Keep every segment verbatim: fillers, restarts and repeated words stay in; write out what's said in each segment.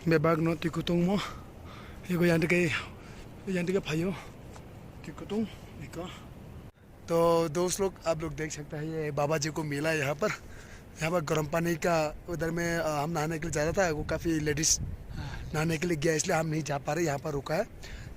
Bebak no twi kutung mo. Ego yang dike, yang dike phayo. Twi kutung, eko. तो दोस्त लोग, आप लोग देख सकता है, ये बाबा जी को मिला है यहाँ पर। यहाँ पर गर्म पानी का उधर में, अ, हम नहाने के लिए जा रहा था, वो काफ़ी लेडीज हाँ। नहाने के लिए गया, इसलिए हम नहीं जा पा रहे, यहाँ पर रुका है।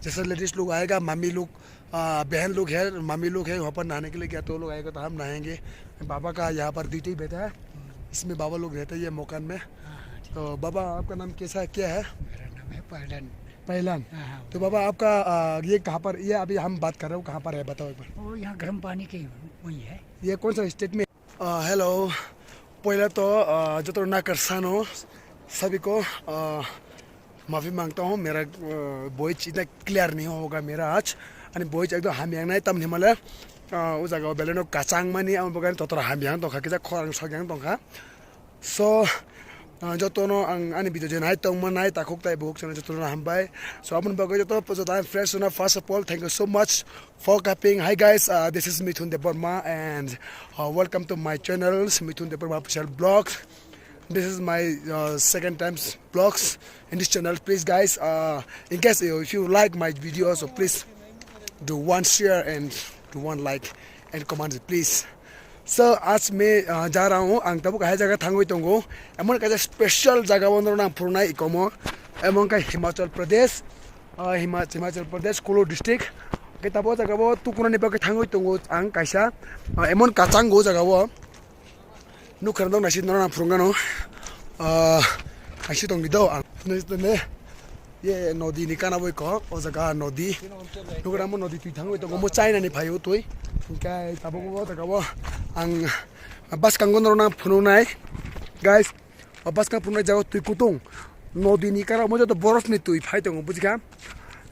जैसे लेडीज लोग आएगा, मम्मी लोग, अ, बहन लोग है, मम्मी लोग है, वहाँ पर नहाने के लिए गया, तो वो लोग आएगा तो हम नहाएंगे। बाबा का यहाँ पर दुइटा ही बेटा है, हम्म। इसमें बाबा लोग रहते हैं ये मकान में। हाँ, हाँ, ठीक। तो बाबा, आपका नाम कैसा, क्या है? मेरा नाम है पहलन। पहलन। हाँ, हाँ, तो वो बाबा, आपका, आ, ये कहाँ पर, ये अभी हम बात कर रहे हो, कहाँ पर है, बताओ एक बार। वो यहाँ गर्म पानी के वहीं है। ये कौन सा स्टेट में? आ, हेलो, पहिला तो, आ, जतो नाकर सानो, सभी को, आ, माफी मांगता हूँ, मेरा, आ, वॉइस इतना क्लियर नहीं होगा मेरा आज। अनि वॉइस एकदम hamyang nai, tamni himale, uh, o jaga o belai no kachang mani, amo bagani totora hamyang tongkha, kisa khorang sokyang tongkha. So, ah, jotono ang ani video je nai tongma nai takhuk tai buhuk channel jotono hambai. So, aboni bagwi joto joto ang fresh na, first of all, thank you so much for coming. Hi guys, uh, this is Mithun Debbarma and, uh, welcome to my channel, Mithun Debbarma Official Vlogs. This is my, uh, second time vlogs in this channel. Please guys, uh, in case you, if you like my video, so please do one share and do one like and comment, please. So, आज मैं, अ, जा रहा हूँ, ang tabuk hai jaga thangwi tongo. Emon kaisa special jaga o norok nang phurunai ikomo. Emon kai Himachal Pradesh, uh, Hima-, Himachal Pradesh, Kulu district. Ke tabo jaga o tukunani bagwi thangwi tongo ang kaisa, uh, emon kachang go jaga o. Nukha nang naisi norok nang phurungano. Ah, naisi tongdi do ang. Naisi tongdi. Ye nodi ni kana boi ko, o jaga nodi. Nukha mo nodi twi thangwi tongo, mo China ni phaio twi. Hingkai tabuk o jaga o ang bwskango norok nang phunuknai. Guys, o bwskang phunuknai jaga twi kutung. Nodi ni kana mo joto borof ni twi phai tongo, bujikha?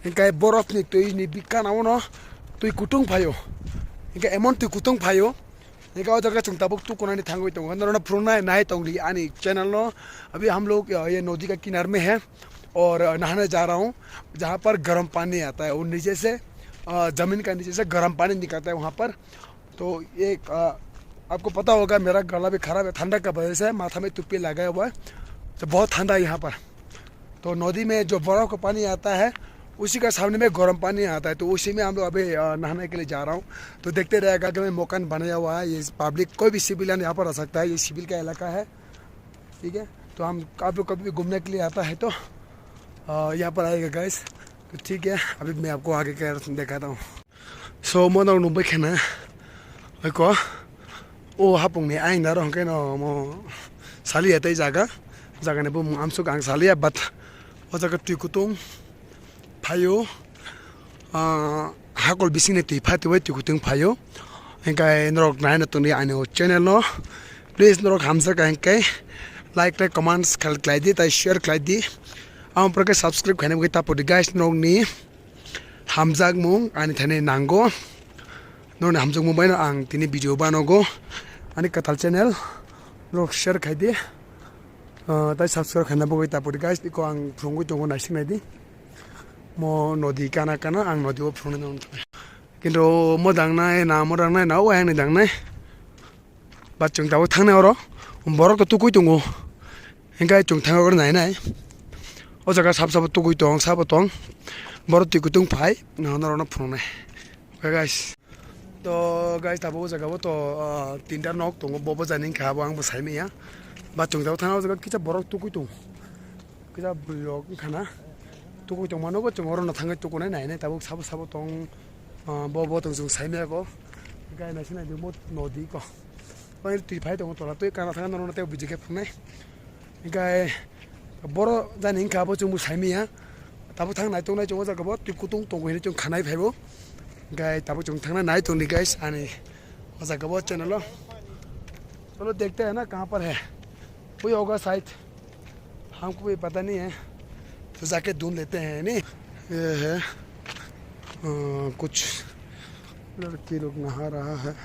Hingkai borof ni twi ni bi kana o no twi kutung phaio. Hingkai emon twi kutung phaio. Hingke o jaga chwng tabuk tukunani thangwi tongo. Norokno phunuknai nai tongdi ani channel no. अभी हम लोग, अ, ये नदी का किनारे में है और, अ, नहाने जा रहा हूँ, जहाँ पर गर्म पानी आता है, वो नीचे से, अ, जमीन का नीचे से गर्म पानी निकलता है वहाँ पर। तो ये, अ, आपको पता होगा मेरा गला भी खराब है ठंडा का वजह से, माथा में टोपी लगाया हुआ है, तो बहुत ठंडा है यहाँ पर। तो नदी में जो बर्फ का पानी आता है, उसी का सामने में गर्म पानी आता है, तो उसी में हम लोग अभी, अ, नहाने के लिए जा रहा हूँ। तो देखते रहेगा कि मैं मकान बनाया हुआ है, ये पब्लिक कोई भी सिविलियन यहाँ पर आ सकता है, ये सिविल का इलाका है, ठीक है। तो हम, आप लोग कभी भी घूमने के लिए आता है तो, अ, यहाँ पर आएगा गाइस। तो ठीक है, अभी मैं आपको आगे का दिखाता हूँ। So, mo nog nungbai khena, oi ko, o hapung ni ayang daro hwnkhe no mo saliya tei jaga, jaga ni bumung amsuk ang saliya, but o jaga twi kutung phaio, ah, hakol bising ni twi phatwi bai twi kutung phaio, hingkai norok nai no tongdi ani o channel no, please norok hamjak ka hingkai like tei comments khlai di tei share khlai di, amo pore khe subscribe khaina bagwi tapo di guys norok ni. Hamjakmung ani thani nango. Noni hamjakmung baino ang tini video banogo. Ani kwtal channel rok share khai di. Ah, tai subscribe khaina bagwi tapori guys, iko ang phurungwi tongo naisik nai di. Mo nodi kana kana ang nodi o phurungwi tongo. Kintu mo dangnai na mo dangnai na o ayang ni dangnai. Ba chwng tabuk thangnai oro, borok to tukui tongo. Hingke chwng thangwi oro nainai. O jaga sab sabo tukui tong, sabo tong. Borok twi kutung phai, norokno phunuknai. Okay, guys. To, guys, tabuk o jaga o to, ah, tinta nok tongo, bo bo jani wngkha, abo ang bo saimanya. Ba chwng tabuk thangna o jaga kisa borok tukui tongo. Kisa bwrwi rok wngkha na. Tukui tongma nogo chwng oro no thangwi tukunai nainai tabuk sabo sabo tong, ah, bo bo tong chwng saimaya ko. Gai naising naidi mo nodi ko. Bai twi phai tongo tola twi kana thangna nono tei bwjwi khe phunai. Gai boro jani wngkha bo chwngbo saimaya. Tabuk thang naitok nai chwng o jaga bo twi kutung tongo hinwi chwng khanai phaibo. Gai tabuk chwng thangna nai tongdi guys ani o jaga bo channel o. Chalo dekhte hai na kahan par hai. Ui hoga side. हमको भी पता नहीं है, तो जाके ढूंढ लेते हैं, नहीं? ये है, अ, कुछ लड़की लोग नहा रहा है,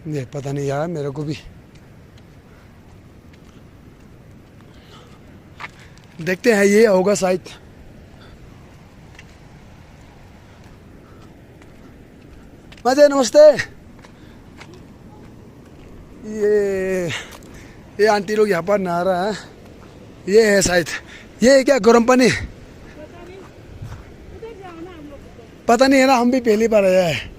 ये पता नहीं यार, मेरे को भी। देखते हैं, ये होगा शायद। माजे, नमस्ते। ये, ये आंटी लोग यहाँ पर नहा रहा है। ये है शायद, ये क्या गर्म पानी? पता नहीं है ना, हम भी पहली बार आया है।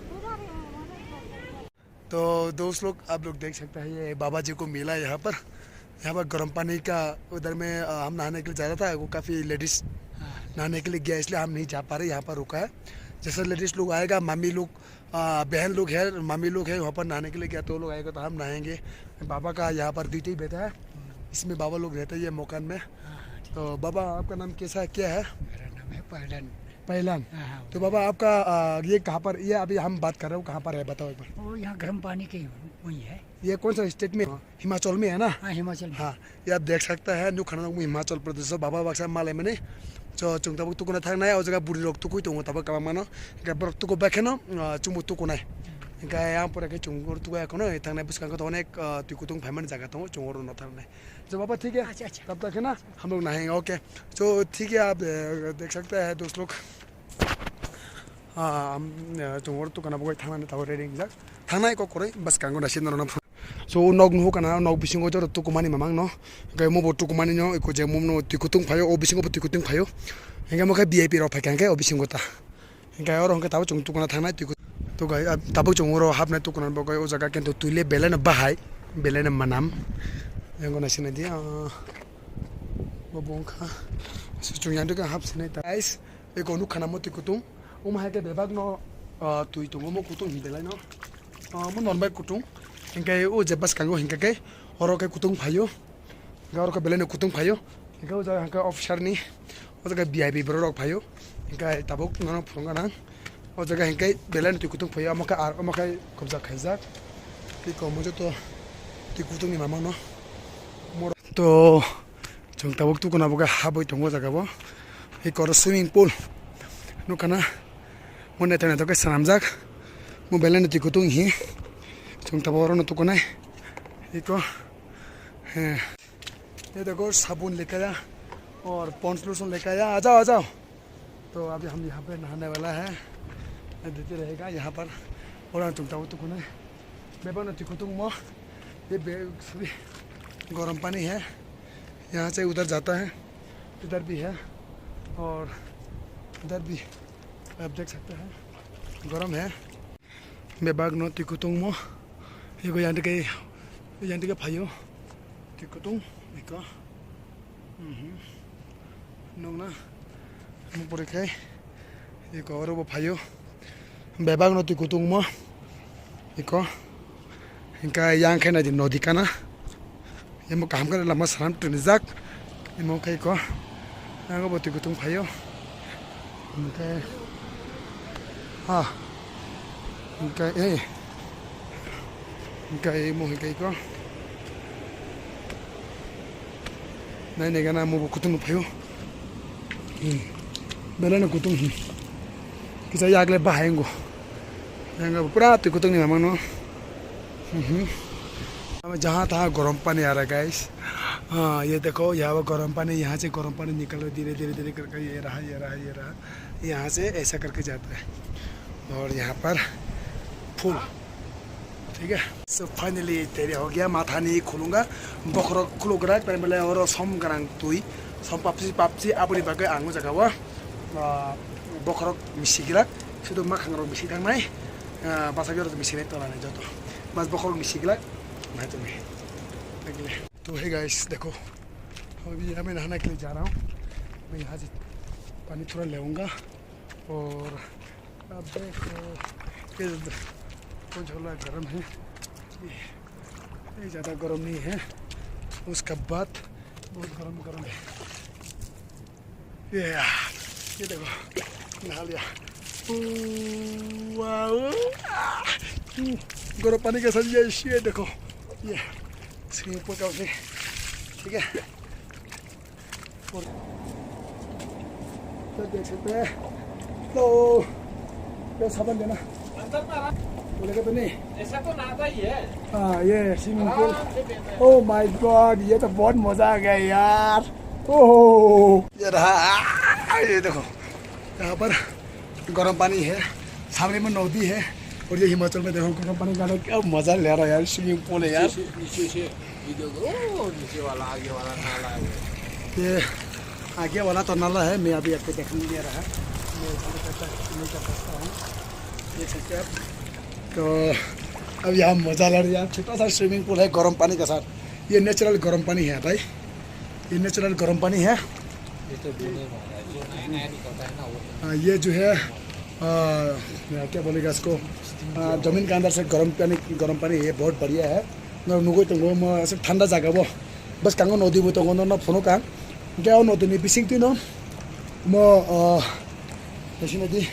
तो दोस्त लोग, आप लोग देख सकते हैं, ये बाबा जी को मिला यहाँ पर। यहाँ पर गर्म पानी का उधर में, अ, हम नहाने के लिए जा रहा था, वो काफ़ी लेडीज नहाने के लिए गया, इसलिए हम नहीं जा पा रहे, यहाँ पर रुका है। जैसे लेडीज लोग आएगा, मामी लोग, अ, बहन लोग है, मामी लोग है, वहाँ पर नहाने के लिए गया, तो वो लोग आएगा तो हम नहाएंगे। बाबा का यहाँ पर दुईटै बेटा है, इसमें बाबा लोग रहते हैं ये मकान में। तो बाबा, आपका नाम कैसा है, क्या है? मेरा नाम है पहलन। पहलन। हाँ, हाँ, तो बाबा, आपका, आ, ये कहाँ पर, ये अभी हम बात कर रहे हो, कहाँ पर है, बताओ एक बार। वो यहाँ गर्म पानी के वहीं है। ये कौन सा स्टेट में? हिमाचल में है ना? हाँ, हिमाचल में। हाँ, ये आप देख सकते हैं, न्यू खाना हिमाचल प्रदेश, बाबा बक्सा माले में नहीं। जो चुंगता बुक तुकुना था ना, और जगह बुरी लोग तुकुई तो होता बक मानो, क्या बरक तुको बैठे ना, आ, चुंगू तुकुना है। इनका यहाँ पर के चुंगू तुको है, कौन है, इतना बुस का तो अनेक, आ, तुकुतुंग फैमन जगह तो चुंगू ना था नहीं। जो बाबा, ठीक है, अच्छा, अच्छा। तब तक है ना, हम लोग नहाएंगे, ओके। तो ठीक है, आप, अ, देख सकते हैं दोस्त लोग। Ah, am, eh, chwng oro tukuna bagwi thangnani tabuk ready wngjak. Thangnai kok kwrwi bwskango naisik norokno phunuk. So o nok nuhukha na, nok bisingo jora tukumani mamang no. Hwnkhe omo bo tukumani no eko je mum no twi kutung phaio, o bisingo bo twi kutung phaio. Hwnkhe omo khe V I P rok phaikha hwnkhe o bisingo ta. Hwnkhe oro hwnkhe tabuk chwng tukuna thangnai twi kutung. To gai, ah, tabuk chwng oro hapnai tukuna bagwi o jaga kintu twi le belai no bahai, belai no manam. Yango naisik naidi, ah, bo bongkha. So chwng yang dukhe hap sinai ta. Guys, eko nukha na mo twi kutung. Omo hai khe bebak no, ah, twi tongo, omo kutung hin belai no. Ah, omo normal kutung. Hingke o je bwskango hingka khe oro khe kutung phaio. Hingke oro khe belai no kutung phaio. Hingke o jaga hingke officer ni, o jaga V I P borok rok phaio. Hingke tabuk nono phurung gana. O jaga hingke belai no twi kutung phaio. Omo khe ar, omo khe kubjak khaijak. Tei komo joto twi kutung ni mama no. To, chwng tabuk tukuna bo khe habwi tongo o jaga bo. Eko oro swimming pool nukha na, mo naithok naithok khe swnamjak. Mo belai no twi kutung hi. Chwng tabuk oro no tukunai. Eko, he. ये देखो, साबुन लेके आया और Pond's lotion लेके आया। आ जाओ, आ जाओ। तो अभी हम यहाँ पे नहाने वाला है, नदी रहेगा यहाँ पर। Oro ang chwng tabuk tukuna. Bebak no twi kutung mo. ये बे-, सॉरी, गर्म पानी है, यहाँ से उधर जाता है, इधर भी है और इधर भी, आप देख सकते हैं, गर्म है। Bebak no twi kutung mo. Eko yang dike, yang dike phaio. Twi kutung, eko. Mhm. Nukna. Mo pore khai. Eko oro bo phaio. Bebak no twi kutung mo. Eko. Hingka yang khai nadi nodi kana. Emo kaham khe lama salam twnijak. Emo khai ko. Ang bo twi kutung phaio. Hingke. Ha. Hingke, eh. Hingke emo hingke ko. Nai nai gana mo bo kutung phaio. Hmm. Belai no kutung hi. Kisa yagle bahai ngo. Yang pura twi kutung ni mamang no. हम्म। हमें जहाँ तहाँ गर्म पानी आ रहा है, गाइस। हाँ, ये देखो, यहाँ पर गर्म पानी, यहाँ से गर्म पानी निकल रहा है, धीरे, धीरे, धीरे करके ये रहा, ये रहा, ये रहा। यहाँ से ऐसा करके जाता है। और यहाँ पर फूल, ठीक है। So finally तैयार हो गया, माथा नहीं खोलूंगा। Bokhorok khulugrak, tei belai oro som gwnang twi, som papsi papsi, aboni bagwi ang o jaga o, ah, bokhorok misi glak, sudu makhang rok misi thangnai, ah, bwsajwk rok misi nai tongnai joto. Mas bokhorok misi glak, nai tongni. Thank you. तो hey guys, देखो, अभी यहाँ मैं नहाने के लिए जा रहा हूँ। मैं यहाँ से पानी थोड़ा लेऊंगा और अब देखो, ये कुछ होला गर्म है, ये, ये ज़्यादा गर्म नहीं है। उसका बाद बहुत गर्म गर्म है। ये यार, ये देखो, नहा लिया। वाओ, हम्म, गर्म पानी के साथ ये, ये देखो, ये स्विमिंग पूल का भी, ठीक है। और तो देख सकते हैं, तो ये साबुन देना। अंदर में आराम। बोले तो नहीं। ऐसा तो नहाता ही है। हाँ, ये स्विमिंग पूल। आराम से बेहतर। Oh my God, ये तो बहुत मजा आ गया यार। ओहो, ये रहा, आ, ये देखो, यहाँ पर गर्म पानी है, सामने में नदी है, और ये हिमाचल में देखो गर्म पानी का क्या मजा ले रहा है यार, स्विमिंग पूल है यार। नीचे से, नीचे से, ये देखो, ओ, नीचे वाला, आगे वाला नाला है। ये आगे वाला तो नाला है, मैं अभी आपको दिखाने दे रहा है। मैं इधर से तक नहीं कर सकता हूँ। ये सब क्या? तो अब यहाँ मजा ले रहे हैं, छोटा सा स्विमिंग पूल है गर्म पानी के साथ। ये नेचुरल गर्म पानी है भाई, ये नेचुरल गर्म पानी है। ये तो बोले वाला है, जो नया नया निकलता है ना, वो तो हाँ, ये जो है, आ, क्या बोलेगा इसको, आ, जमीन के अंदर से गर्म पानी, गर्म पानी, ये बहुत बढ़िया है। Norok nugui tongo, omo aswk thanda jaga bo. Bwskango nodi bo tongo, norokno phunukha. Hwnkhe o nodi ni bisingtwi no omo, ah, naisina di.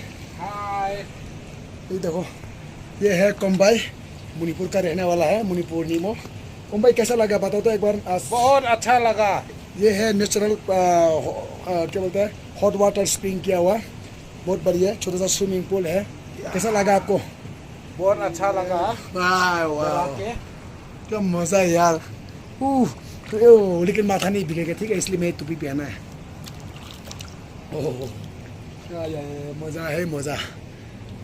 ये देखो, ये है कोम्बाई, मणिपुर का रहने वाला है, मणिपुर नीमो। कोम्बाई, कैसा लगा बताओ तो एक बार, आ, बहुत अच्छा लगा। ये है नेचुरल, आ, हो-, आ, क्या बोलते हैं, हॉट वाटर स्प्रिंग किया हुआ, बहुत बढ़िया, छोटा सा स्विमिंग पूल है। कैसा लगा आपको? बहुत अच्छा लगा। वाह, वाह। क्या मजा है यार। उह, तो, ओ, लेकिन माथा नहीं भिगेगा, ठीक है, इसलिए मैं टोपी पहना है। ओह, या, या, या, मजा है, मजा।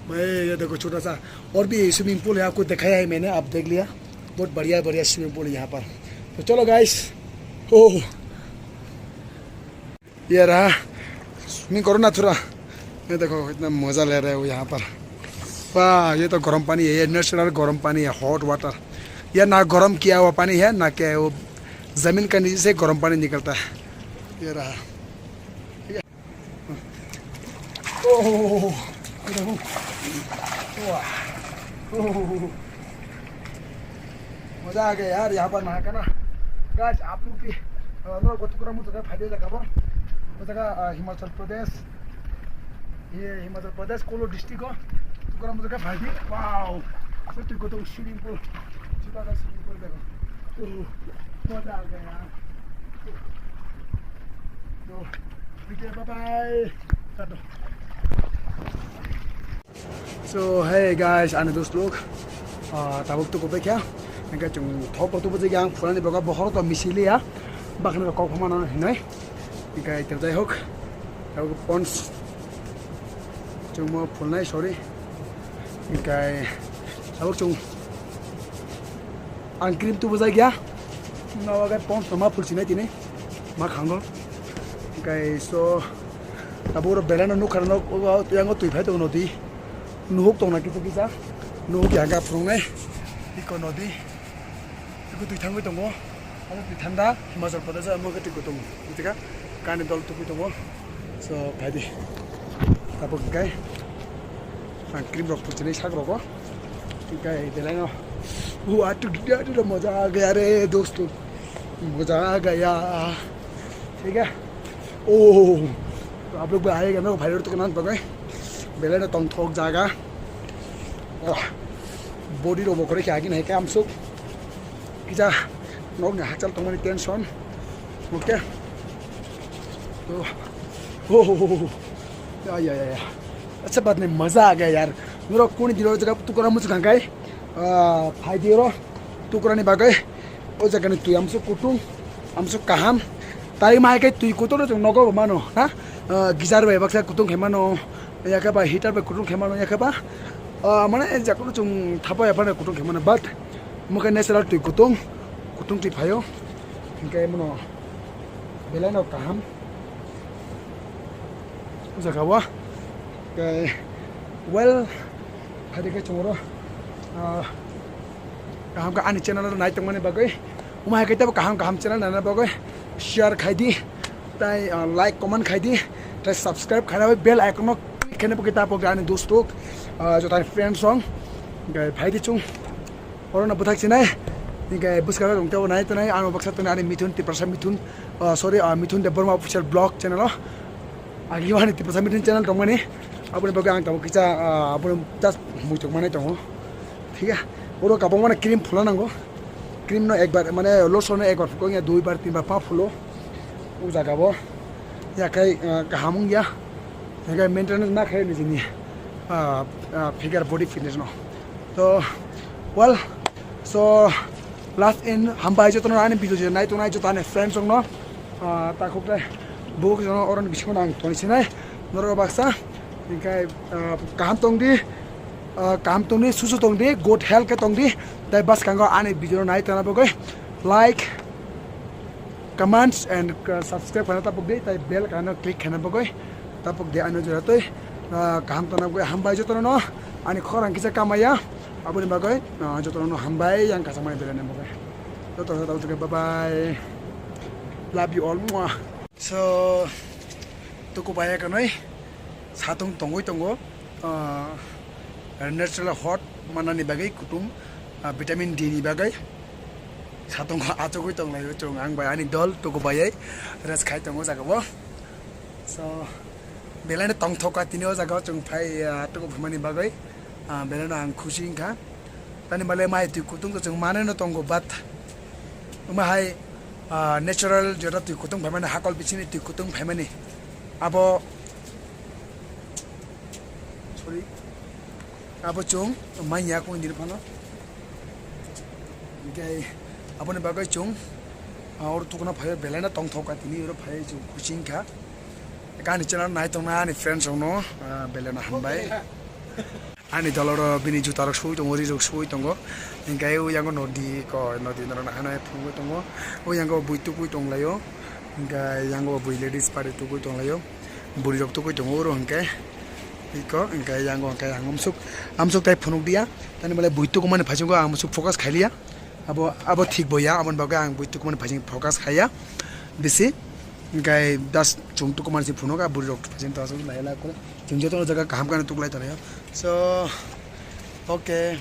भाई, ये देखो, छोटा सा और भी स्विमिंग पूल है, आपको दिखाया है मैंने, आप देख लिया। बहुत बढ़िया, बढ़िया स्विमिंग पूल है यहाँ पर। तो चलो गाइस, ओह, ये रहा, स्विमिंग करो ना थोड़ा। ये देखो, इतना मजा ले रहे हो यहाँ पर। वाह, ये तो गर्म पानी है, ये नेचुरल गर्म पानी है, हॉट वाटर। ये ना गर्म किया हुआ पानी है, ना क्या है, वो जमीन का नीचे से गर्म पानी निकलता है। ये रहा। ओह, ये देखो। वाह। ओह। मजा आ गया यार, यहाँ पर नहा के ना। गाइस, आप लोग भी, अ, लोग को टुकड़ा मुझे खाई दे लगा वो। वो जगह, अ, हिमाचल प्रदेश, ये हिमाचल प्रदेश कुल्लू डिस्ट्रिक्ट को टुकड़ा मुझे खाई दी। वाओ, सच्ची को तो स्विमिंग पूल, छोटा सा स्विमिंग पूल देखो। ओह, मजा आ गया यार। So, ठीक है, bye bye, काटो। So, hey guys, ani dos lok, ah, tabuk tuku pekya, hingke chwng thok bo tubu jagya ang phulani boga bohoro to misili ya, bakni rok kok phama nang hinoi, hingke ito jai hok, tabuk pons, chwng mo phulnai, sorry, hingke tabuk chwng. Ang cream tubu jagya. Nawa gai pons no ma phulsinai tini. Ma khango. Gai so. Tabuk oro belai no nukha no, o, o, yango twi phai tongo nodi. Nuhuk tongna kisa kisa. Nuhuk ya ga phunuknai. Iko nodi. Iko twi thangwi tongo. Amo twi thanda. Himachal Pradesh amo khe twi kutung. Mitika. Kani dol tubu tongo. So, phaidi. Tabuk hingkai. Ang cream rok phuchini sak rogo. Hingkai belai no. Ua tu dia tu moja gaya re dosto. Moja gaya. Thik hai. Oh. To aap log bhi aayega na, bhai rok to kanan bagai. Belai no tongthok jaga. Oh. Body rok bo kore kya ki nahi kam suk. Kisa, nok ni hakchal tongmani tension. Okay. Oh, oh, oh, oh. Ya, ya, ya, ya. Acha, baat nahi, maza aa gaya yaar. Norok kuni dino jaga tukura muchung kangkai. Ah, phai diro. Tukura ni bagai. O jaga ni twi amsuk kutung, amsuk kaham. Tai mai kai twi kutung rok nogo mano, ha? Ah, geyser bai baksa kutung khe mano. Yakhe ba heater bai kutung khe mano, yakhe ba, ah, mane, jakunu chwng thapa ya phano kutung khe mano, but mokhe natural twi kutung, kutung twi phaio, hinkhe mono belai no kaham. O jaga o, khe, well, phaidi khe chwng oro, ah, kaham khe ani channel o nai tongmani bagwi, omo hai khe teibo kaham kaham channel naina bagwi share khai di, tai, ah, like, comment khai di, tai subscribe khaina bai bell icon no click khaina bagwi ta pokra ani dostok, ah, jotani friends rok, hingke phai di chwng oro no bwthak sinai, hingke bwskango rong tebo nai tonai ano baksa tonai ani Mithun Tiprasa Mithun, ah, sorry, ah, Mithun Debbarma official vlog channel o. Agi wani Tiprasa Mithun channel tongmani. Aboni bagwi ang tabuk kisa, ah, aboni just muitok manai tongo. Thik hai? Oro kabangmano cream phulna nango. Cream no ekbar, mane lotion no ekbar phukung ya, duibar, tinbar pa phulo. O jaga bo. Ya khai, ah, kaham wng ya. Ya khai maintenance ma khai nijini, ah, ah, figure body fitness no. To, well, so, last in hambai jotono ani video je nai tongnai joto ani friends rokno, ah, takhuk tei bukhuk jono oroni bisingo nang toni sinai norok baksa, hingkai, ah, kaham tongdi, ah, kaham tongdi, susu tongdi, good health khe tongdi, tei bwskango ani video nai tongna bagwi like, Comments and, uh, subscribe khaina tapuk di, tai bell khaina click khaina bagwi tapuk di ano jora twi, uh, kaham tongna bagwi hambai jotono no ani khorang kisa kamaya aboni bagwi, uh, jotono no hambai yang kachangmani belai bagwi jotono tabuk bye bye, love you all, mwah. So tuku baya kanoi satung tongwi tongo, uh, natural hot manani bagwi kutung, uh, vitamin D ni bagwi. Satung achugwi tonglaio chwng, ang bai ani dol tuku bayai rest khai tongo jaga o. So, belai no tongthok ka tini o jaga o chwng phai, ah, tuku phumani bagwi, ah, belai no ang khusi wngkha. Tani bale mai twi kutung to chwng manwi no tongo, but omo hai, ah, natural jora twi kutung phaimani, hakol bisini twi kutung phaimani. Abo, sorry. Abo chwng manya kung dini phano. Hingke aboni bagwi chwng, ah, oro tukuna phaio belai no tongthok ka tini oro phai chwng khusi wngkha. Ani channel nai tongna ani friends rokno, ah, belai no hambai. Ani dol oro bini juta rok sui tongo, ri rok sui tongo. Hingke o yango nodi ko, nodi norok no hanai phungwi tongo. O yango bui tukui tonglaio. Hingke yango bui ladies party tukui tonglaio. Bwrwi rok tukui tongo oro hingke. Iko hingke yango hingke ang amsuk, amsuk tai phunuk dia. Tani bole bui tukumani phaisingo ang amsuk focus khailiya. Abo, abo thik bo ya, aboni bagwi ang bui tukumani phaising focus khaiya. Bisi hingke das chwng tukumani se phunuk a bwrwi rok phaising to asuk laila kore. Chwng joto jaga kaham kana tuklai tonglaio. So, okay.